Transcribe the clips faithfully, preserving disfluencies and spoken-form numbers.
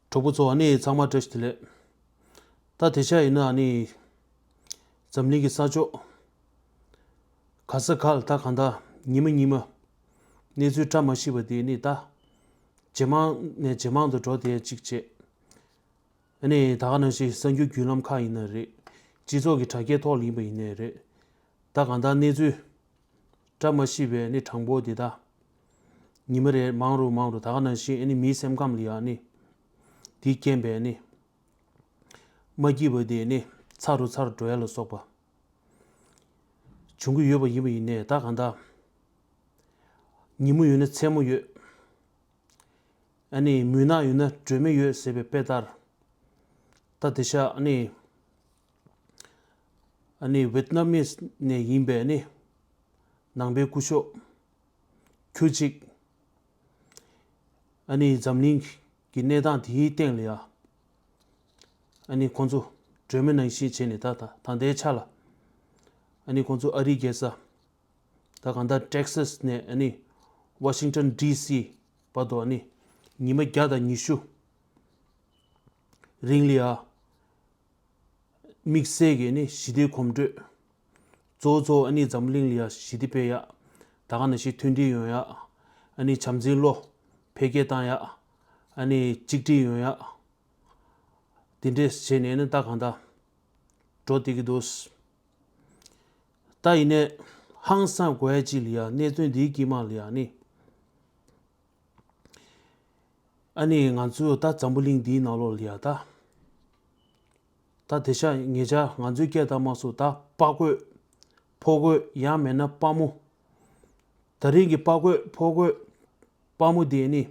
གྲོགས་པོ་ཚོ་ཨ་ནི་ཚང་མ་བཀྲ་ཤིས་བདེ་ལེགས། ད་དེ་ཤ་ཡིན་ན་ཨ་ནི་འཛམ་གླིང་གི་ས་ཕྱོགས་ག་ས་ག་ལ་ད་གང་ལྟར་ཉི་མ་ཉི་མ་གནས་ཚུལ་བཀྲ་མ་ཤིས་པ་དེ་ནི་ད་ཇེ་མང་ནས་ཇེ་མང་དུ་འགྲོ་བསྡད་ཅིག་བྱས། ཨ་ནི་ད་ག་ནང་བཞིན་གསར་འགྱུར་བརྒྱུད་ལམ་ཁག་ཡིན་ན་རེད། སྤྱི་ཚོགས་ཀྱི་དྲ་རྒྱའི་ཐོག་ལ་ཡིན་པ་ཡིན་ནའི་རེད། ད་གང་ལྟར་གནས་ཚུལ་བཀྲ་མ་ཤིས་པའི་ནི་གྲངས་འབོར་འདི་དག་ཉི་མ་རེར་མང་རུ་མང་རུ། ད་ག་ནང་བཞིན་ཨ་ནི་མིའི་སེམས་ཁམས་ལ་ཡང་ནི་དེའི་རྐྱེན་པས་ནི་མ་སྐྱིད་པ་དེ་ནི་ཚ་རུ་ཚ་རུ་འགྲོ་ཡ་ལ་སོགས་པ་བྱུང་གི་ཡོད་པ་ཡིན་པ་ཡིན་ནའི། ད་གང་ལྟར་ཉིན་མོ་ཡོད་ན་མཚན་མོ་ཡོད། ཨ་ནི་མུན་ནག་ཡོད་ན་སྒྲོན་མེ་ཡོད་ཟེར་བའི་དཔེ་ལྟར། ད་དེ་ཤ་ཨ་ནི་ཨ་ནི་ཝེད་ནམ་མིས་ནས་ཡིན་པའི་ནི་ནང་པའི་སྐུ་ཞབས་ཁྱུ་གཅིག་ཨ་ནི་འཛམ་གླིང་གི་གནས་སྟངས་དེའི་སྟེང་ལ་ཡ་ཨ་ནི་ཁོང་ཚོ་སྒྲོན་མེ་ནང་བཞིན་བྱས་ནས། ད་ད་ད་ལྟའི་ཆ་ལ་ཨ་ནི་ཁོང་ཚོ་ཨ་རིའི་རྒྱལ་ས་ད་གང་ལྟར་ཊེག་སཱས་ནས་ཨ་ནི་ཝ་ཤིང་ཊོན་ཌི་སི་བར་དུ་ཨ་ནི་ཉི་མ་བརྒྱ་དང་ཉི་ཤུ་རིང་ལ་ཡ་དམིགས་བསལ་གྱི་ནི་ཞི་བདེའི་གོམ་བགྲོད། གཙོ་བོ་གཙོ་བོ་ཨ་ནི་འཛམ་གླིང་ལ་ཡ་ཞི་བདེ་སྤེལ་ཡ། ད་ག་ནང་བཞིན་མཐུན་སྒྲིལ་ཡོང་ཡ། ཨ་ནི་བྱམས་བརྩེའི་བློ་འཕེལ་རྒྱས་བཏང་ཡ། ཨ་ནི་གཅིག་སྒྲིལ་ཡོང་ཡ། དེ་འདྲས་བྱས་ནས་ནི་ད་གང་ལྟར་འགྲོ་བསྡད་ཀྱི་འདུག། ད་ཡིན་ནའི་ཧང་སང་དགོས་ཡ་གཅིག་ལ་ཡ་གནད་དོན་འདིའི་དཀྱིལ་མ་ལ་ཡ་ནི། ཨ་ནི་ང་ཚོས་ད་འཛམ་བུ་གླིང་འདིའི་ནང་ལོགས་ལ་ཡ་ད། ད་དེ་ཤ་ཉེ་ཆར་ང་ཚོའི་སྐད་བཏང་མ་སོང་། ད་དཔའ་རྒོད་ཕོ་རྒོད་ཡང་མེད་ན་དཔའ་མོ། ད་རིང་གི་དཔའ་རྒོད་ཕོ་རྒོད་དཔའ་མོ་དེ་ནི་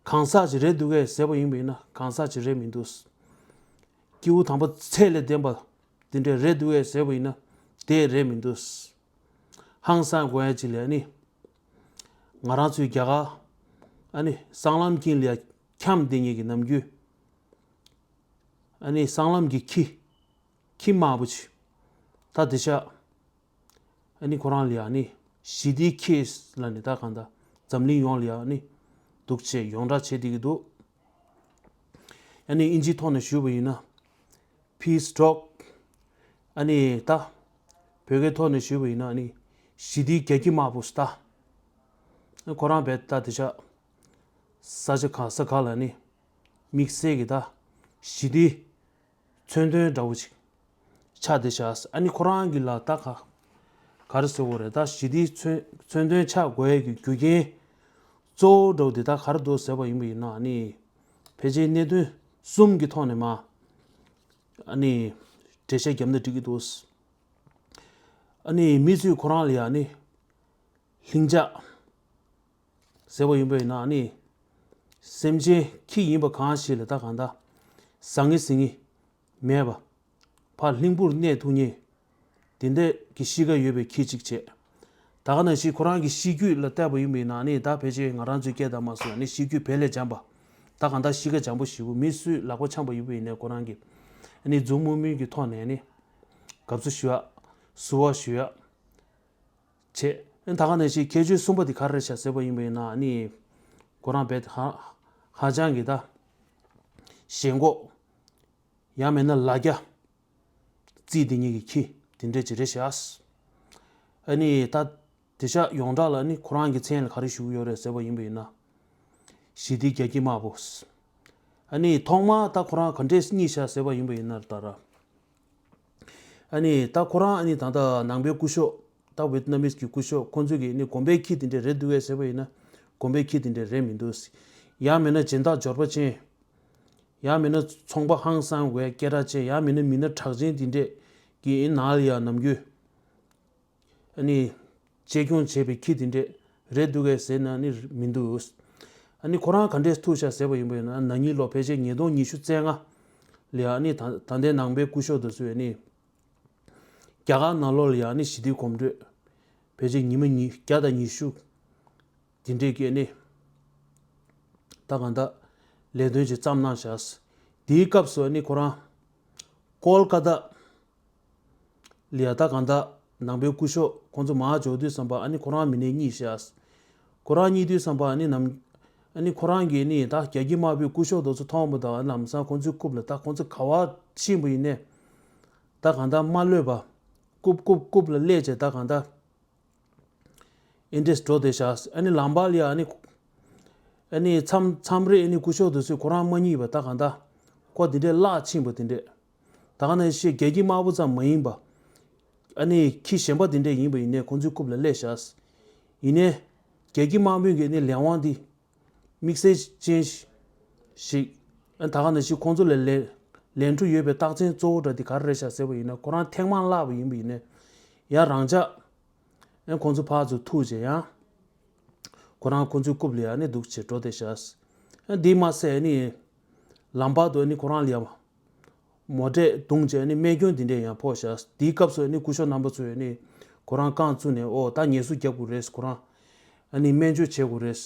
གང་ཟག་ཅིག་རེད་འདུག་གས་ཟེར་བ་ཡིན་པ་ཡིན་ན་གང་ཟག་ཅིག་རེད་མི་འདུག། སྐྱེས་བུ་དམ་པ་ཚད་ལས་འདས་པ་དེ་འདྲས་རེད་འདུག་གས་ཟེར་བ་ཡིན་ན་དེ་རེད་མི་འདུག། ཧང་སང་དགོས་ཡ་ཅིག་ལ་ནི། ང་རང་ཚོའི་རྒྱ་གར་ཨ་ནི་སྲང་ལམ་དཀྱིལ་ལ་ཡ་འཁྱམས་བསྡད་མཁན་གྱི་ནམ་རྒྱུན་ཨ་ནི་སྲང་ལམ་གྱི་ཁྱི་ཁྱི་དམར་པོ་ཅིག། ད་དེ་ཤ་ཨ་ནི་ཁོ་རང་ལ་ཡ་ནི་ཞི་བདེའི་ཁྱི་ལབ་ནས་ད་གང་ལྟར་འཛམ་གླིང་ཡོངས་ལ་ཡ་ནི་འདུག་བྱས་ཡོངས་གྲགས་བྱེད་བསྡད་ཀྱི་འདུག། ཨ་ནི་ཨིན་ཇིའི་ཐོག་ནས་ཞུས་པ་ཡིན་ན་peace dog། ཨ་ནི་ད་བོད་སྐད་ཐོག་ནས་ཞུས་པ་ཡིན་ན་ཨ་ནི་ཞི་བདེའི་རྒྱ་ཁྱི་དམར་པོ་ཟེར། ད་ཁོ་རང་བས་ད་དེ་ཤ་ས་ཆ་ག་ས་ག་ལ་ནི་དམིགས་བསལ་གྱི་ད་ཞི་བདེའི་མཚོན་དོན་འདྲ་བོ་ཅིག་ཆགས་བསྡད་ཤག། ཨ་ནི་ཁོ་རང་གི་ལ་ད་ག་ག་རེ་ཟེར་དགོས་རེད། ད་ཞི་བདེའི་མཚོན་མཚོན་དོན་ཆགས་དགོས་ཡས་ཀྱི་རྒྱུ་རྐྱེན་གཙོ་བོ་འདྲ་བོ་དེ་ད་ག་རེ་འདུག་ཟེར་བ་ཡིན་པ་ཡིན་ན། ཨ་ནི་ཕལ་ཆེར་གནད་དོན་གསུམ་གྱི་ཐོག་ནས་མ་ཨ་ནི་འགྲེལ་བཤད་བརྒྱབ་ན་འགྲིག་གི་འདུག། ཨ་ནི་མི་ཚོས་ཁོ་རང་ལ་ཡ་ཨ་ནི་ལྷིང་འཇགས་ཟེར་བ་ཡིན་པ་ཡིན་ན་ཨ་ནི་སེམས་ཅན་ཁྱི་ཡིན་པ་གང་ཞིག་ལ་ད་གང་ལྟར་ཟ་ངེ་ཟིང་ངེ་མེད་པ། ཕར་ལྷིང་པོར་གནས་ཐུབ་མཁན་དེ་འདྲ་གི་གཤིས་ཀ་ཡོད་པའི་ཁྱི་གཅིག་བྱས། ད་ག་ནང་བཞིན་ཁོ་རང་གི་གཤིས་རྒྱུད་ལ་བལྟས་པ་ཡིན་པ་ཡིན་ན་ཨ་ནི་ད་ཕལ་ཆེར་ང་རང་ཚོའི་སྐད་བཏང་མ་སོང་ཨ་ནི་གཤིས་རྒྱུད་བལ་ལས་འཇམ་པ། ད་གང་ལྟར་གཤིས་ཀ་འཇམ་པོ་ཞེ་པོ། མི་སུས་ལག་པ་འཆང་པ་ཡིན་པ་ཡིན་ནའི་ཁོ་རང་གིས་ཨ་ནི་མཛུབ་མོ་མོའི་གི་ཐོག་ནས་ཨ་ནི་དགའ་བསུ་ཞུ་ཡ། བསུ་བ་ཞུ་ཡ་བྱས། ཨ་ནི་ད་ག་ནང་བཞིན་ཁྱད་ཆོས་གསུམ་པ་དེ་ག་རེ་རེད་ཤག་ཟེར་བ་ཡིན་པ་ཡིན་ན་ཨ་ནི་ཁོ་རང་བས་ཧ་ཧ་ཅང་གི་ད་ཞེན་ཁོག་ཡང་མིན་ན་ལ་རྒྱ་རྩིས་དེ་ཉིད་ཀྱི་ཁྱི་དེ་འདྲས་ཅིག་རེད་ཤག། ཨ་ནི་ད་དེ་ཤག་ཡོངས་གྲགས་ལ་ནི་ཁོ་རང་གི་མཚན་ལ་ག་རེ་ཞུ་གི་ཡོད་རེད་ཟེར་བ་ཡིན་པ་ཡིན་ན། ཞི་བདེའི་རྒྱ་ཁྱི་དམར་པོ། ཨ་ནི་ཐོག་མར་ད་ཁོ་རང་ག་འདྲས་རྙེད་ཤག་ཟེར་བ་ཡིན་པ་ཡིན་ན་ད་ར། ཨ་ནི་ད་ཁོ་རང་ཨ་ནི་ད་ལྟ་ནང་པའི་སྐུ་ཞབས་ད་ཝེད་ནམ་མིས་ཀྱི་སྐུ་ཞབས་ཁོང་ཚོས་ཀྱི་ནི་དགོན་པའི་ཁྱི་དེ་འདྲས་རེད་འདུག་གས་ཟེར་བ་ཡིན་ན་དགོན་པའི་ཁྱི་དེ་འདྲས་རེད་མི་འདུག། ཡང་མིན་ན་སྦྱིན་བདག་འབྱོར་པ་ཅན། ཡང་མིན་ན་ཚོང་པ་ཧང་སང་བའི་སྐད་གྲགས་ཅན། ཡང་མིན་ན་མི་སྣ་གྲགས་ཅན་དེ་འདྲས་ཀྱི་ནང་ལ་ཡང་ནམ་རྒྱུན་ཨ་ནི་གཅེས་སྐྱོང་བྱས་པའི་ཁྱི་དེ་འདྲས་རེད་འདུག་གས་ཟེར་ན་ནི་མི་འདུག། ཨ་ནི་ཁོ་རང་ག་འདྲས་ཐུག་ཤག་ཟེར་བ་ཡིན་པ་ཡིན་ན་ན་ནིང་ལོ་ཕལ་ཆེར་ཉིས་སྟོང་ཉི་ཤུ་རྩ་ལྔ་ལ་ཡང་ཨ་ནི་ད་ད་ལྟའི་ནང་པའི་སྐུ་ཞབས་དེ་ཚོས་ཨ་ནི་རྒྱ་གར་ནང་ལོགས་ལ་ཡང་ཨ་ནི་ཞི་བདེའི་གོམ་བགྲོད་ཕལ་ཆེར་ཉི་མ་ཉི་བརྒྱ་དང་ཉི་ཤུ་དེ་འདྲས་ཀྱི་ཨ་ནི་ད་གང་ལྟར་ལས་དོན་ཅིག་བརྩམས་གནང་ཤག། དེའི་སྐབས་སུ་ཨ་ནི་ཁོ་རང་ཀོལ་ཀ་ཏ་ལ་ཡ་ད་གང་ལྟར་ནང་པའི་སྐུ་ཞབས་ཁོང་ཚོ་མར་འབྱོར་དུས་ཙམ་པ་ཨ་ནི་ཁོ་རང་མི་སྣས་རྙེད་ཤག། ཁོ་རང་རྙེད་དུས་ཙམ་པ་ཨ་ནི་ནམ་ ཨ་ནི་ཁོ་རང་གིས་ནི་ད་རྒྱ་ཁྱི་དམར་པོའི་སྐུ་ཞབས་དེ་ཚོ་མཐོང་བ་དང་ལམ་སང་ཁོང་ཚོའི་རྐུབ་ལ་ད་ཁོང་ཚོ་ག་བ་ཕྱིན་པ་ཡིན་ནའི་ད་གང་ལྟར་མ་གློད་པ། རྐུབ་རྐུབ་རྐུབ་ལ་སླེབས་བྱས་ད་གང་ལྟར་ཨེ་འདྲས་འགྲོ་བསྡད་ཤག་ཨ་ནི་ལམ་བར་ལ་ཡ་ཨ་ནི་ཨ་ནི་མཚམས་མཚམས་རེ་ཨ་ནི་སྐུ་ཞབས་དེ་ཚོས་ཁོ་རང་མ་རྙེད་པ་ད་གང་ལྟར་ཁོ་དེ་འདྲས་བརླག་ཕྱིན་པ་དེ་འདྲས། ད་ག་ནང་བཞིན་རྒྱ་ཁྱི་དམར་པོ་ཙམ་མ་ཡིན་པ། ཨ་ནི་ཁྱི་གཞན་པ་དེ་འདྲས་ཡིན་པ་ཡིན་ནའི་ཁོང་ཚོའི་རྐུབ་ལ་སླེབས་ཤག་ཡིན་ནའི། རྒྱ་ཁྱི་དམར་པོའི་གི་ནི་ལས་དབང་འདི་དམིགས་བསལ་ཅན་ཞིག་ཨ་ད་ག་ནང་བཞིན་ཁོང་ཚོ་ལ་ལས་ལས་འཕྲོ་ཡོད་པའི་རྟགས་མཚན་གཙོ་བོ་འདྲ་འདི་ག་རེ་རེད་ཤག་ཟེར་བ་ཡིན་ན་ཁོ་རང་ཐེངས་མང་བརླགས་པ་ཡིན་པ་ཡིན་ནའི། ཡང་རང་འཇགས་ཨ་ཁོང་ཚོ་ཕར་ཚུར་ཐུག་བྱས་ཡང་། ཁོ་རང་ཁོང་ཚོའི་རྐུབ་ལ་ཡ་ནི་འདུག་བྱས་འགྲོ་བསྡད་ཤག་ཨ་འདི་མ་ཟད་ནི་ལམ་བར་དུ་ནི་ཁོ་རང་ལ་ཡ། མོ་ཊས་བརྡུངས་བྱས་ནི་རྨས་སྐྱོན་འདི་འདྲས་ཡང་ཕོག་ཤག་དེའི་སྐབས་སུ་ནི་སྐུ་ཞབས་རྣམ་པ་ཚོས་ནི་ཁོ་རང་རྐང་བཙུགས་ནས་ཨོ་ད་ངལ་གསོ་རྒྱབ་དགོས་རེད། ཁོ་རང་ཨ་ནི་སྨན་བཅོས་བྱེད་དགོས་རེད།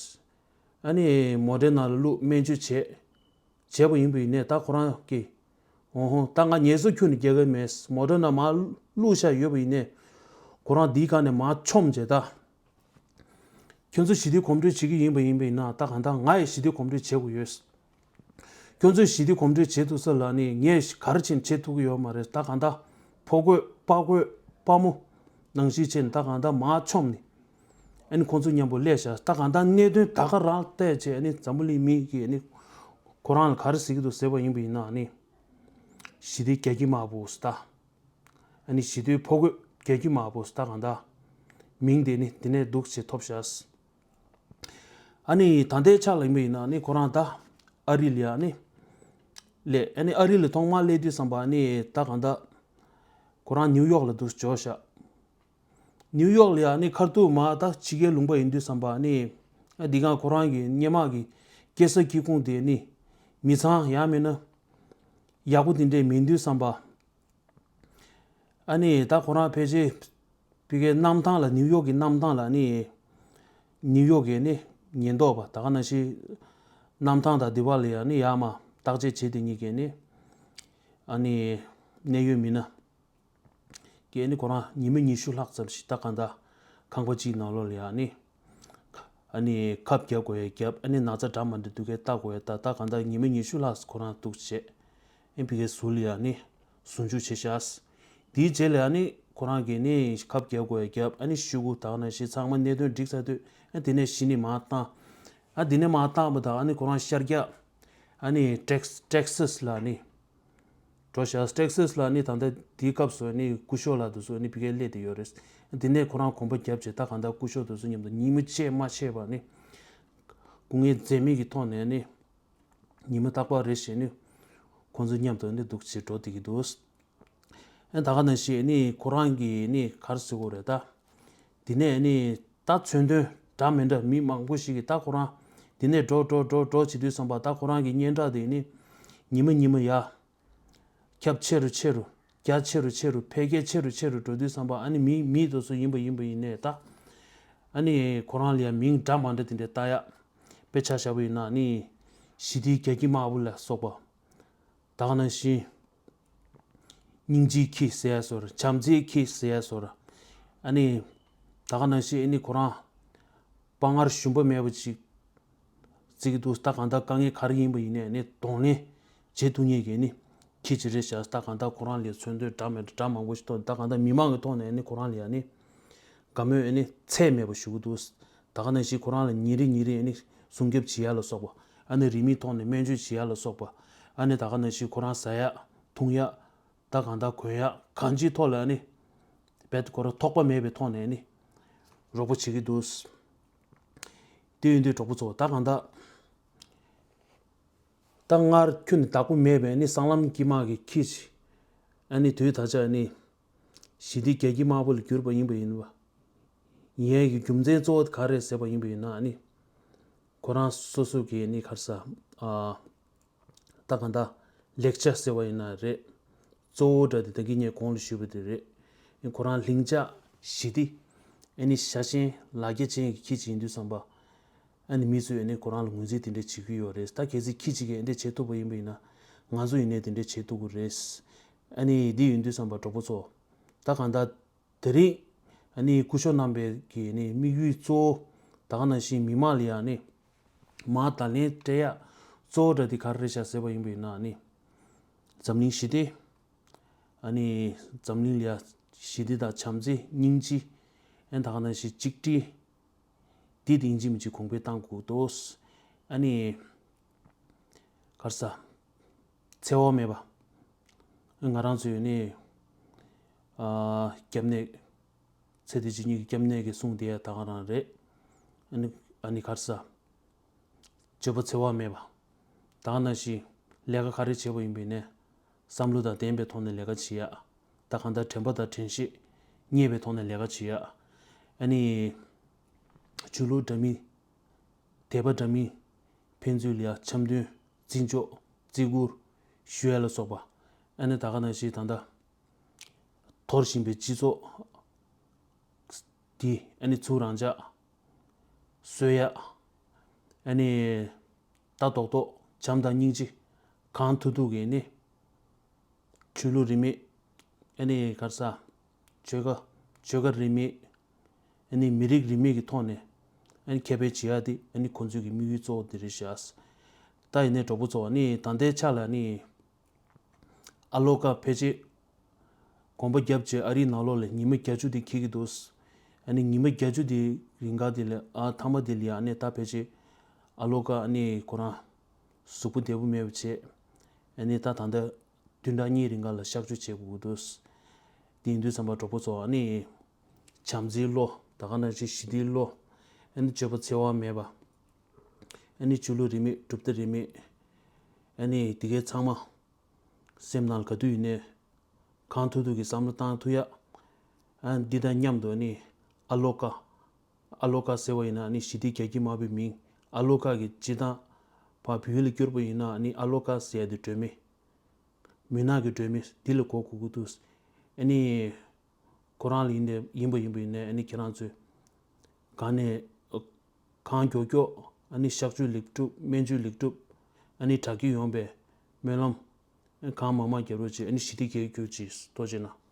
ཨ་ནི་མོ་ཊའི་ནང་ལ་བླུགས་སྨན་བཅོས་བྱས་བྱས་པ་ཡིན་པ་ཡིན་ནས་ད་ཁོ་རང་གིས་ཨོ་ཧོ་ད་ང་ངལ་གསོ་ཁྱོན་ནས་རྒྱག་གི་མེད། མོ་ཊའི་ནང་མར་བླུགས་བཞག་ཡོད་པ་ཡིན་ནས་ཁོ་རང་དེའི་སྒང་ནས་མར་མཆོངས་བྱས་ད། ཁྱོད་ཚོ་ཞི་བདེ་གོམ་བགྲོད་བྱེད་ཀྱི་ཡིན་པ་ཡིན་པ་ཡིན་ན་ད་གང་ལྟར་ང་ཡི་ཞི་བདེ་གོམ་བགྲོད་བྱེད་དགོས་ཡོད། ཁྱོད་ཚོས་ཞི་བདེ་གོམ་བགྲོད་བྱེད་ཐུབ་ས་ལ་ནི་ངས་ག་རེ་བྱས་ནས་བྱེད་ཐུབ་ཀྱི་ཡོད་མ་རེད། ད་གང་ལྟར་ཕོ་རྒོད་དཔའ་རྒོད་དཔའ་མོ་ནང་བཞིན་བྱས་ནས་ད་གང་ལྟར་མར་མཆོངས་ནས་ཨ་ནི་ཁོང་ཚོ་མཉམ་པོ་སླེབས་བཞག་ད་གང་ལྟར་གནད་དོན་ད་ག་རང་བལྟས་བྱས་ཨ་ནི་འཛམ་བུ་གླིང་མི་གིས་ཨ་ནི་ཁོ་རང་ལ་ག་རེ་ཟེར་གྱི་འདུག་ཟེར་བ་ཡིན་པ་ཡིན་ན་ཨ་ནི་ཞི་བདེ་རྒྱ་ཁྱི་དམར་པོ་ཟེར་ད། ཨ་ནི་ཞི་བདེའི་ཕོ་རྒོད་རྒྱ་ཁྱི་དམར་པོ་ཟེར་ད་གང་ལྟར་མིང་དེ་ནི་དེ་ནས་འདུག་བྱས་ཐོབ་ཤག་ཨ་ནི་ད་ལྟའི་ཆ་ལ་ཡིན་པ་ཡིན་ན་ཨ་ནི་ཁོ་རང་ད་ཨ་རི་ལ་ཡ་ཨ་ནི་སླེབས། ཨ་ནི་ཨ་རི་ལ་ཐོག་མར་སླེབས་དུས་ཙམ་པ་ཨ་ནི་ད་གང་ལྟར་ཁོ་རང་ནིའུ་ཡོག་ལ་འདུག་འབྱོར་ཤག་ནིའུ་ཡོག་ལ་ཡ་ཨ་ནི་ཁ་ཐུག་མར་ད་ཕྱི་རྒྱལ་ལུང་པ་ཡིན་དུས་ཙམ་པ་ཨ་ནི་ཨ་འདི་གང་ཁོ་རང་གི་སྔོན་མ་གི་སྐྱེས་ས་སྐྱེས་ཁུངས་དེ་ཨ་ནི་མི་ཚང་ཡང་མིན་ན་ཡག་པོ་དེ་འདྲས་མིན་དུས་ཙམ་པ། ཨ་ནི་ད་ཁོ་རང་ཕལ་ཆེར་ཕ་གིའི་གནམ་ཐང་ལ་ནིའུ་ཡོག་གི་གནམ་ཐང་ལ་ནི་ནིའུ་ཡོག་གི་ནི་ཉེན་རྟོག་པ་ད་ག་ནང་བཞིན་གནམ་ཐང་དང་འདི་བ་ལ་ཡང་ནི་ཡར་མར་བརྟག་དཔྱད་བྱེད་དེ་གཉིས་ཀས་ནི་ཨ་ནི་གནད་ཡོད་མི་སྣ་གིས་ནི་ཁོ་རང་ཉི་མ་ཉི་ཤུ་ལྷག་ཙམ་ཞིག་ད་གང་ལྟར་ཁང་པ་གཅིག་ནང་ལོགས་ལ་ཡང་ནི། ཨ་ནི་ཁབ་རྒྱག་དགོས་ཡ་རྒྱབ། ཨ་ནི་ན་ཚ་འདྲ་མི་འདྲ་འདུག་གས་ལྟ་དགོས་ཡ་ལྟ། ད་གང་ལྟར་ཉི་མ་ཉི་ཤུ་ལྷག་ཁོ་རང་འདུག་བྱས། ཨ་ནི་ཕ་གིའི་ཟུར་ལ་ཡ་ནི་ཟུར་འཇུག་བྱས་ཤག་དེའི་རྗེས་ལ་ཡ་ནི་ཁོ་རང་གིས་ནི་ཁབ་རྒྱག་དགོས་ཡ་རྒྱབ། ཨ་ནི་ཤོག་གུ་ད་ག་ནང་བཞིན་ཚང་མ་གནད་དོན་འགྲིག་ཚར་དུས་ཨ་དེ་ནས་གཞི་ནས་མར་བཏང་། ཨ་དེ་ནས་མར་བཏང་བ་དང་ཨ་ནི་ཁོ་རང་ཤར་རྒྱག་ཨ་ནི་ཊེག་ཊེག་སཱས་ལ་ནི། འགྲོ་ཤག་ཊེག་སཱས་ལ་ནི་ད་ལྟ་དེའི་སྐབས་སུ་ནི་སྐུ་ཞབས་ལགས་དེ་ཚོ་ནི་ཕ་གིར་སླེབས་བསྡད་ཡོད་རེད། དེ་ནས་ཁོ་རང་གོམ་པ་བརྒྱབ་བྱས་ད་གང་ལྟར་སྐུ་ཞབས་དེ་ཚོ་མཉམ་དུ་ཉི་མ་གཅིག་མ་ཆད་པར་ནི་སྐུ་ངལ་འཛེམས་མེད་ཀྱི་ཐོག་ནས་ནི་ཉི་མ་རྟག་པར་རེ་བཞིན་ནི་ཁོང་ཚོ་མཉམ་དུ་ནི་འདུག་བྱས་འགྲོ་བསྡད་ཀྱི་འདུག་ཨ་ད་ག་ནང་བཞིན་ནི་ཁོ་རང་གིས་ནི་ག་རེ་ཟེར་དགོས་རེད་ད། དེ་ནས་ནི་ད་མཚོན་དོན་འདྲ་མི་འདྲ་མི་མང་པོ་ཞིག་གིས་ད་ཁོ་རང་དེ་ནས་འགྲོ་འགྲོ་འགྲོ་འགྲོ་བྱེད་དུས་ཙམ་པ་ད་ཁོ་རང་གི་སྙན་གྲགས་དེ་ནི་ཉི་མ་ཉི་མ་ཡར་ཁྱབ་ཆེ་རུ་ཆེ་རུ་རྒྱ་ཆེ་རུ་ཆེ་རུ་འཕེལ་རྒྱས་ཆེ་རུ་ཆེ་རུ་འགྲོ་དུས་ཙམ་པ་ཨ་ནི་མི་མི་དེ་ཚོ་ཡིན་པ་ཡིན་པ་ཡིན་ནས་ད་ཨ་ནི་ཁོ་རང་ལ་ཡང་མིང་འདྲ་མི་འདྲ་དེ་འདྲ་བཏགས་ཡག་དཔེ་ཆ་བཞག་པ་ཡིན་ན་ནི་ཞི་བདེའི་རྒྱ་ཁྱི་དམར་པོ་ལ་སོགས་པ། ད་ག་ནང་བཞིན། སྙིང་རྗེའི་ཁྱི་ཟེར་ཡ་བཟོ་འདྲ། བྱམས་བརྩེའི་ཁྱི་ཟེར་ཡ་བཟོ་འདྲ། ཨ་ནི། ད་ག་ནང་བཞིན་ཨ་ནི་ཁོ་རང་། དཔའ་ངར་ཞུམ་པ་མེད་པ་ཅིག་བརྩི་གི་འདུག་ད་གང་ལྟར་དཀའ་ངལ་ག་རེ་ཡིན་པ་ཡིན་ནའི་ཨ་ནི་གདོང་ལེན་བྱེད་ཐུབ་མཁན་གྱི་ཨ་ནི་ཁྱི་ཅིག་རེད་ཤག་ད་གང་ལྟར་ཁོ་རང་ལ་མཚོན་དོན་འདྲ་མི་འདྲ་མང་པོ་ཞིག་ཐོག་ནས་ད་གང་ལྟར་མི་མང་གི་ཐོག་ནས་ཨ་ནི་ཁོ་རང་ལ་ཨ་ནི། དགའ་མོས་ཨ་ནི་ཚད་མེད་པ་ཞུ་གི་འདུག་ད་ག་ནང་བཞིན་ཁོ་རང་ལ་ཉིན་རེ་ཉིན་རེ་ཨ་ནི་སྲུང་སྐྱོབ་བྱེད་ཡ་ལ་སོགས་པ། ཨ་ནི་རིན་མེད་ཐོག་ནས་སྨན་བཅོས་བྱེད་ཡ་ལ་སོགས་པ། ཨ་ནི་ད་ག་ནང་བཞིན་ཁོ་རང་ཟ་ཡ་འཐུང་ཡ། ད་གང་ལྟར་གོན་ཡ་གང་ཅིའི་ཐོག་ལ་ཨ་ནི། རྦད་ཁོ་རང་ཐོགས་པ་མེད་པའི་ཐོག་ནས་ཨ་ནི། རོགས་པ་བྱེད་ཀྱི་འདུག་དེ་ཡིན་དུས་གྲོགས་པོ་ཚོ་ད་གང་ལྟར། ད་སྔར་ཁྱོན་ནས་བདག་པོ་མེད་པའི་ཨ་ནི་སྲང་ལམ་དཀྱིལ་མ་གི་ཁྱི་ཅིག་ཨ་ནི་དུས་ད་ཆ་ཨ་ནི། ཞི་བདེའི་རྒྱ་ཁྱི་དམར་པོ་ལ་གྱུར་པ་ཡིན་པ་ཡིན་པ། ཡིན་ཡས་ཀྱི་རྒྱུ་མཚན་གཙོ་བོ་ག་རེ་ཟེར་བ་ཡིན་པ་ཡིན་ན་ཨ་ནི། ཁོ་རང་སོ་སོ་གི་ཨ་ནི་ག་རེ་ཟ། ཨ། ད་གང་ལྟར་ལེགས་ཆ་ཟེར་བ་ཡིན་ན་རེད། གཙོ་བོ་འདྲ་དེ་ད་གིན་ངས་གོང་ལ་ཞུས་པ་དེ་རེད། ཁོ་རང་ལྷིང་འཇགས་ཞི་བདེ། ཨ་ནི་ཤ་ཆེན་ལ་རྒྱ་ཅན་གྱི་ཁྱི་ཅིག་ཡིན་དུས་ཙམ་པ། ཨ་ནི་མི་ཚོས་ཨ་ནི་ཁོ་རང་ལ་ངོས་འཛིན་དེ་འདྲ་བྱེད་ཀྱི་ཡོད་རེད། ད་གལ་སྲིད་ཁྱི་གཅིག་གིས་ཨ་འདྲ་བྱེད་ཐུབ་པ་ཡིན་པ་ཡིན་ན། ང་ཚོ་ཡིན་ནའི་དེ་འདྲ་བྱེད་ཐུབ་ཀྱི་རེད། ཨ་ནི་འདི་ཡིན་དུས་ཙམ་པ་གྲོགས་པོ་ཚོ། ད་གང་ལྟར་དེ་རིང་ཨ་ནི་སྐུ་ཞབས་རྣམ་པའི་གི་ཨ་ནི་དམིགས་ཡུལ་གཙོ་བོ་ད་ག་ནང་བཞིན་མི་མང་ལ་ཡང་ཨ་ནི་ མར་བརྡ་ལན་སྤྲད་ཡག་གཙོ་བོ་འདྲ་དེ་ག་རེ་རེད་ཤག་ཟེར་བ་ཡིན་པ་ཡིན་ན་ནི། འཛམ་གླིང་ཞི་བདེ། ཨ་ནི་འཛམ་གླིང་ལ་ཡ་ཞི་བདེ་དང་བྱམས་བརྩེ་སྙིང་རྗེ། ཨན་ད་ག་ནང་བཞིན་གཅིག་སྒྲིལ། འདི་དེ་ཡིན་གཅིག་མིན་གཅིག་གོང་འཕེལ་གཏང་དགོས་འདུག་ཨ་ནི་ག་རེ་ཟ། འཚེ་བ་མེད་པ། ང་རང་ཚོའི་ནི་ཨ་སྐྱབས་གནས། ཚེ་འདི་ཕྱི་གཉིས་ཀྱི་སྐྱབས་གནས་ཀྱི་གསུང་དེ་ད་ག་རང་རེད། ཨ་ནི་ཨ་ནི་ག་རེ་ཟ། སྤྱོད་པ་འཚེ་བ་མེད་པ། ད་ག་ནང་བཞིན་ལས་ཀ་ག་རེ་བྱེད་པ་ཡིན་པའི་ནས། བསམ་བློ་དང་ལྡན་པའི་ཐོག་ནས་ལས་ཀ་བྱེད་ཡ། ད་གང་ལྟར་དྲན་པ་དང་དྲན་ཤེས་རྙེད་པའི་ཐོག་ནས་ལས་ཀ་བྱེད་ཡ། ཨ་ནི་ཆོས་ལུགས་འདྲ་མིན། དད་པ་འདྲ་མིན་ཕན་ཚུན་ལ་ཡ་འཆམ་མཐུན། བརྩི་འཇོག་བརྩི་བཀུར་ཞུ་ཡ་ལ་སོགས་པ། ཨ་ནི་ད་ག་ནང་བཞིན་ད་ལྟ་འཐོར་བཞིན་པའི་སྤྱི་ཚོགས་འདི་ཨ་ནི་ཚུར་རང་འཇགས་གསོ་ཡ། ཨ་ནི་ལྟ་རྟོག་རྟོག་བྱམས་དང་སྙིང་རྗེ་གང་ཐུབ་ཐུབ་ཀྱིས་ནི། ཆོས་ལུགས་རིས་མེད། ཨ་ནི་ག་རེ་ཟ། ཆོལ་ཁ། ཆོལ་ཁ་རིས་མེད། ཨ་ནི་མི་རིགས་རིས་མེད་ཀྱི་ཐོག་ནས་ཨ་ནི་ཁེ་ཕན་བྱེད་ཡ་དེ་ཨ་ནི་ཁོང་ཚོའི་གི་དམིགས་ཡུལ་གཙོ་བོ་དེ་རེད་ཤག་ད་ཡིན་ནའི་གྲོགས་པོ་ཚོ་ཨ་ནི་ད་ལྟའི་ཆ་ལ་ཨ་ནི་ཨ་ལོ་ཀ་ཕལ་ཆེར་གོམ་པ་བརྒྱབ་བྱས་ཨ་རིའི་ནང་ལོགས་ལ་ཉི་མ་བརྒྱད་ཅུ་དེ་འཁེལ་གྱི་འདུག་ཨ་ནི་ཉི་མ་བརྒྱད་ཅུ་དེ་རིང་ག་དེ་ལ་ཨ་མཐའ་མ་དེ་ལ་ཨ་ནི་ད་ཕལ་ཆེར་ཨ་ལོ་ཀ་ཨ་ནི་ཁོ་རང་གཟུགས་པོ་བདེ་པོ་མེད་པ་བྱས། ཨ་ནི་ད་ད་ལྟ་བདུན་ཕྲག་གཉིས་རིང་ག་ལ་གཤག་བཅོས་བྱེད་དགོས་ཀྱི་འདུག་དེ་ཡིན་དུས་ཙམ་པ་གྲོགས་པོ་ཚོ་ཨ་ནི་བྱམས་བརྩེའི་བློ། ད་ག་ནང་བཞིན་ཞི་བདེའི་བློ། ཨ་ནི་སྤྱོད་པ་འཚེ་བ་མེད་པ། ཨ་ནི་ཆོས་ལུགས་རིས་མེད་གྲུབ་མཐའ་རིས་མེད། ཨ་ནི་དེ་གའི་ཚང་མ་སེམས་ནང་ག་དུས་ཡིན་ནའི་གང་ཐུབ་ཐུབ་ཀྱིས་བསམ་བློ་བཏང་ཐུབ་ཡ། ཨ་འདི་དང་མཉམ་དུ་ཨ་ནི་ཨ་ལོ་ཀ་ཨ་ལོ་ཀ་ཟེར་བ་ཡིན་ན་ཨ་ནི་ཞི་བདེ་རྒྱ་སྐྱེད་མ་བའི་མིང་། ཨ་ལོ་ཀ་གི་སྤྱི་བཏང་ཕར་བོད་ཡིག་ལ་བསྒྱུར་པ་ཡིན་ན་ཨ་ནི་ཨ་ལོ་ཀ་ཟེར་ཡ་དེ་སྒྲོན་མེ། མུན་ནག་གི་སྒྲོན་མེ་འདི་ལ་གོ་དགོས་ཀྱི་འདུག་ཨ་ནི་ཁོ་རང་ལ་ཡིན་ནའི་ཡིན་པ་ཡིན་པ་ཡིན་ནའི་ཨ་ནི་ཁྱེད་རང་ཚོས་གང་ནས་གང་མགྱོགས་མགྱོགས་ཨ་ནི་གཤག་བཅོས་ལེགས་གྲུབ་སྨན་བཅོས་ལེགས་གྲུབ་ཨ་ནི་དྲག་སྐྱེད་ཡོང་བའི་སྨོན་ལམ་གང་མང་མང་རྒྱབ་རོགས་བྱེད། ཨ་ནི་ཞི་བདེ་རྒྱལ་གྱུར་ཅིག་ཐུགས་རྗེ་གནང་།